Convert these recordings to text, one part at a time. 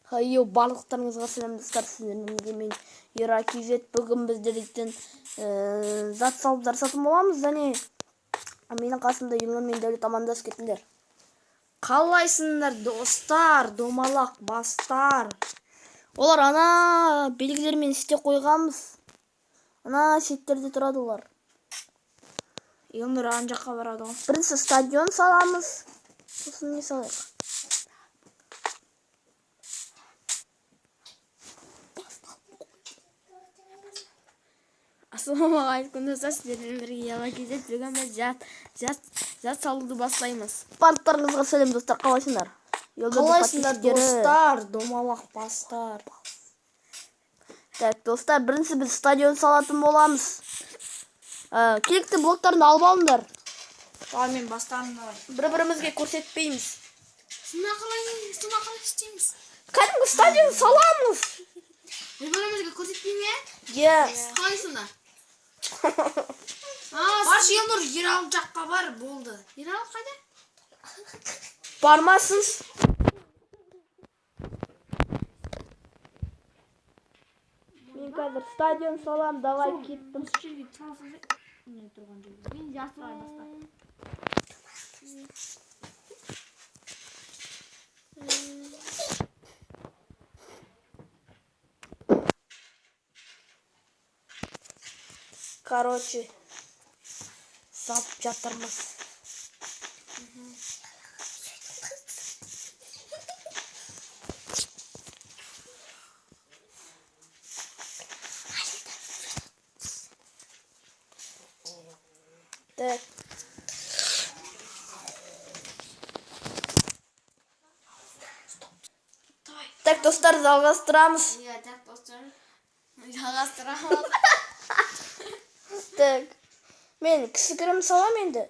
Хайо, барлықтарыңызға сәлем, достар, сіздермен бірге мен Ера KZ. Бүгін біздер дейтін зат салып жарысатын боламыз. Және менің қасымда Елнұр мен Дәулет, амандасып кетіңдер. Қалайсыңдар, достар, домалақ бастар. Олар ана белгілермен істе қойғанбыз. Ана шеттерде тұрады олар. Елнұр ана жаққа барады ғой. Бірінші стадион саламыз. Сосын не салайық? Ассалаумағалейкум, достар, сіздермен бірге Ела KZ. Бүгін біз зат салуды бастаймыз. Барлықтарыңызға сәлем, достар, қалайсыңдар? Қалайсыңдар, достар, домалақ бастар. Так, достар, бірінші біз стадион салатын боламыз. Керекті блоктарын алып алыңдар. Давай, мен бастарым, давай. Бір-бірімізге көрсетпейміз. Сына қалай істейміз? Кәдімгі стадион саламыз. Бір-бірімізге көрсетпей ме? Иә. Қалай сонда? Баршы, Елнұр, Ералы жаққа бар, болды. Ералы қайда? Бармасын. Мен қазір стадион салам, давай, кеттім. Осы жерге салса, не тұрған жерге. Мен жасыл баста. Короче, сап жатырмыз. Так. Так, достар, жалғастырамыз. Иә, так, достар. Жалғастырамыз. Так. Мен кішігірім салам енді.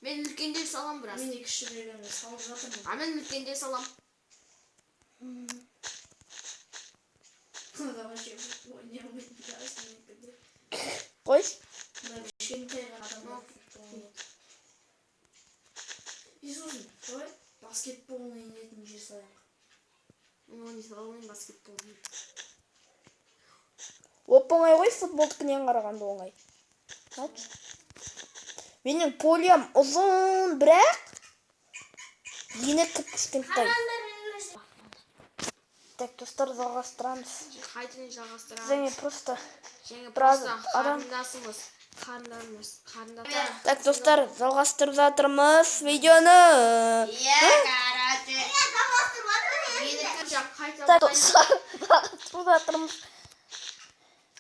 Мен үлкендеу салам біраз. Мен де кішігірім салып жатырмын. А мен үлкендеу салам. Вообще ойнамайтын шығарсың. Қойшы. Мына кішкентай ғана адамдар. И сосын давай баскетбол ойнайтын жер салайық. Мен оны сала алмаймын баскетбол. Оп оңай ғой, футболдікінен қарағанда оңай. Айтшы. Менің полям ұзын, бірақ ені кіп-кішкентай. Так, достар, жалғастырамыз. Қайтадан жалғастырамыз. Және просто Және біраз просто адам- қарындасымыз. Қарындасымыз. Қарындас. Так, достар, жалғастырып жатырмыз видеоны. Иә, короче. Менікі жақ қайта. Так, достар, жалғастырып жатырмыз.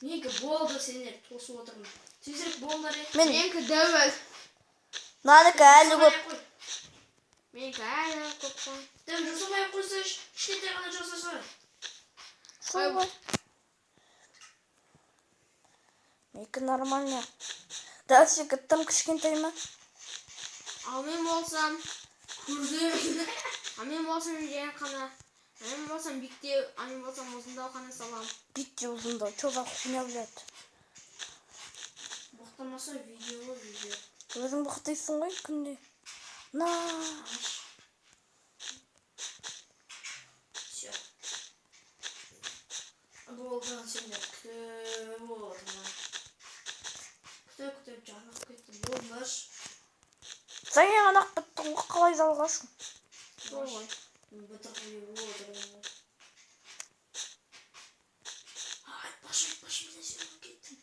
Менікі болды, сендер тосып отырмын. Тезірек болыңдар, е. Мен Менікі дәуіл. мынанікі әлі көп. Жасамай ақ қой. Менікі әлі көп қой. Дәу, жасамай ақ қойсайшы. Кішкентай ғана жасасай. Сол ғой. Менікі нормально. Дальше тым кішкентай ма? Ал мен болсам, Көрдім. ал мен болсам жай қана. Ал мен болсам биіктеу, ал мен болсам ұзындау қана салам. Биік ұзындау. Чё за хуйня, блядь? Боқтамаса видео ғой, видео. Өзің боқтайсың ғой күнде. На. Все. Болды, сендер күтіп отырмын. Күтіп күтіп жанып кеттім. Болыңдаршы. Сен ғана біттің ғой, қалай жалғасың? Сол ғой. Бітіріп отырмын ғой. Айтпашы, айтпашы, мен сені кеттім.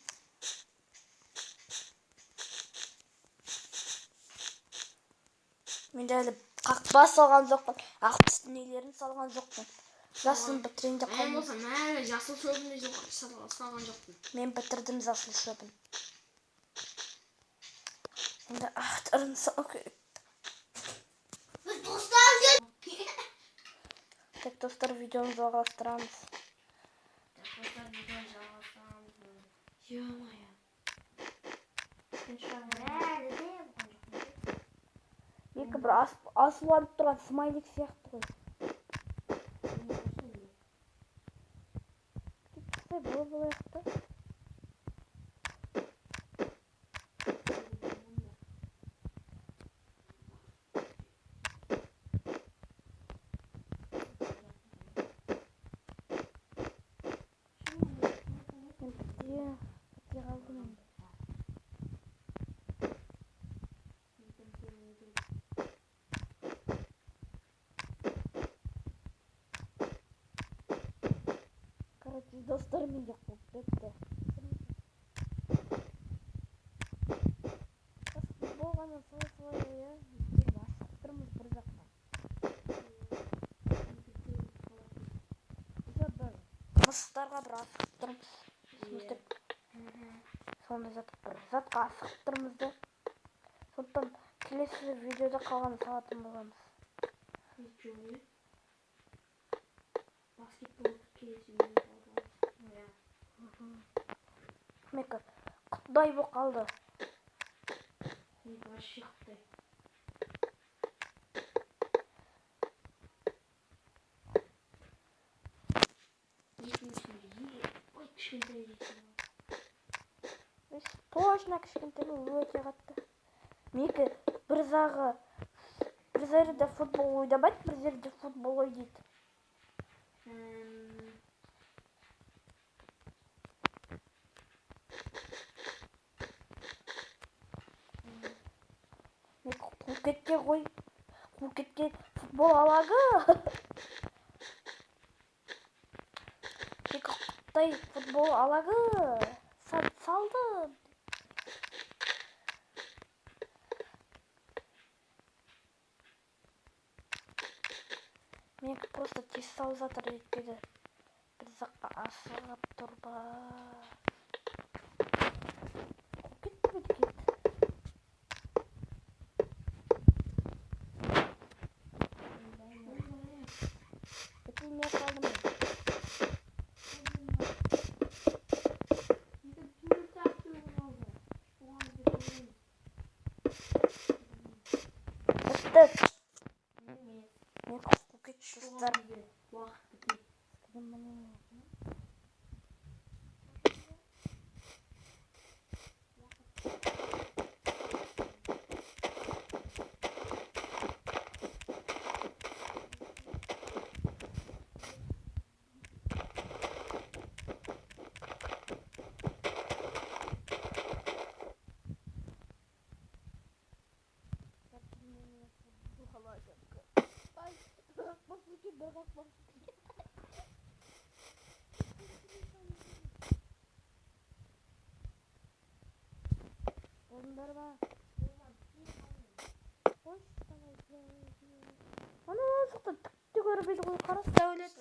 Мен де әлі қақпа салған жоқпын. Ақ түсті нелерін салған жоқпын. Жасылын бітірейін деп Мен қалдым. болсам әлі жасыл шөбін де жоқ, салған жоқпын. Мен бітірдім жасыл шөбін. Енді ақтарын салу керек. Так, достар, видеоны жалғастырамыз. Достар, видеоны жалғастырамыз. Ё-моё. Екі бір асуланып тұрған смайлик сияқты ғой. Кетсе болайық та. Достар, менде қуып кетті. Футбол ғана солай иә. Асығып тұрмыз бір жаққа. Бір мысықтарға бір асығып тұрмыз. Сондай зат бір затқа асығып тұрмыз да. Сондықтан келесі видеода қалғанын салатын боламыз. Баскетбол келесі видеода саламыз. Менікі құттай болып қалды. Менікі вообще құттай. Ой, кішкентай. Точно кішкентай, өте қатты. Менікі бір жағы бір жерде футбол ойнамайды, бір жерде футбол ойнайды. Менікі қуып кеткен ғой. Қуып кеткен футбол алаңы. Менікі құттай футбол алаңы. Салдым. Менікі просто тез салып жатыр, өйткені бір жаққа асығып тұр ба. Қуып кетті бе екен? Бітірмей қалдым мен. Бітті. Мен қуып кетті, достар. Уақыт бітеді. Болдыңдар ма? Ана жақта түк те көрінбейді ғой, қарас, Дәулет.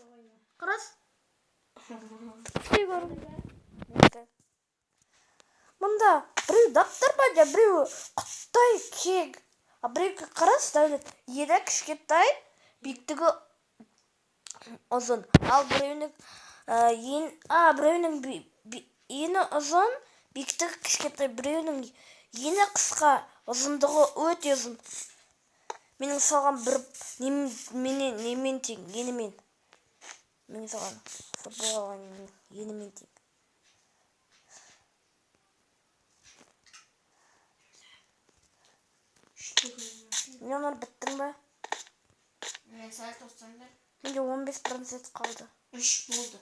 Қарас. Түк те көрінбейді. Мында біреу даптар ба, біреу құттай кең. А біреуге қарас, Дәулет, ені кішкентай, биіктігі ұзын. Ал біреуінің біреуінің ені ұзын, биіктігі кішкентай, біреуінің ені қысқа, ұзындығы өте ұзын. Менің салған бір немен тең, енімен. Менің салған футбол алған енімен тең. Леонар, біттің ба? Мен сәл тоқтаңдар. Менде 15% қалды. 3 болды.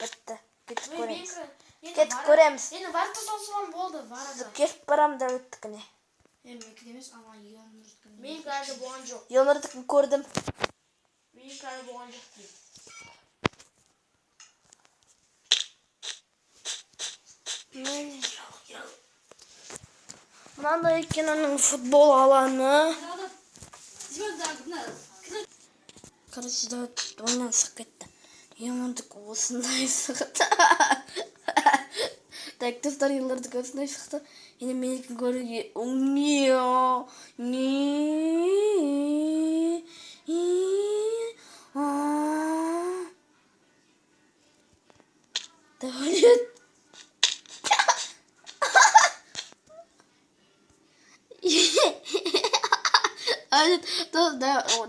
Бітті. Кетіп көреміз. Енді Кетіп көреміз. Енді варта салсам болды, варада. Кетіп барамын Дәулеттікіне. Менікі емес, ана Елнұрдікін. Менікі әлі болған жоқ. Елнұрдікін көрдім. Менікі әлі болған жоқ деймін. Мынандай екен оның футбол алаңы. Короче, Дәулет ойыннан шығып кетті. Елнұрдікі осындай шықты. Так, достар, Елнұрдікі осындай шықты. Енді менікін көруге Дәулет.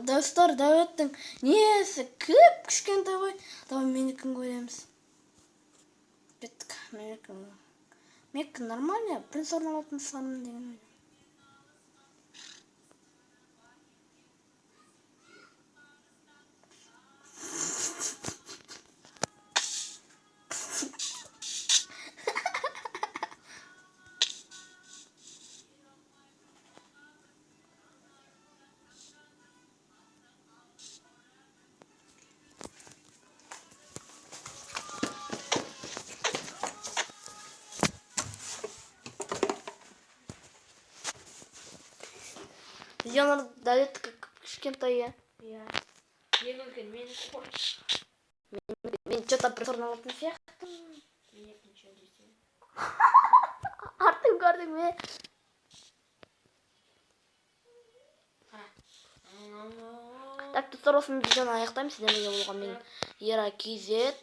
Достар, Дәулеттің несі кіп кішкентай ғой. Давай менікін көреміз. Кеттік, менікін. Менікі нормально, бірінші орын алатын шығармын деген ойда. Леонардо Дәулеттікі кішкентай, иә. Иә. Ең үлкен менікі ғой. Мен че-то бір орын алатын сияқтымын. Мен екінші десем. Артын көрдің бе? Так, достар, осымен видеоны аяқтаймын. Сіздермен бірге болған мен Ера KZ.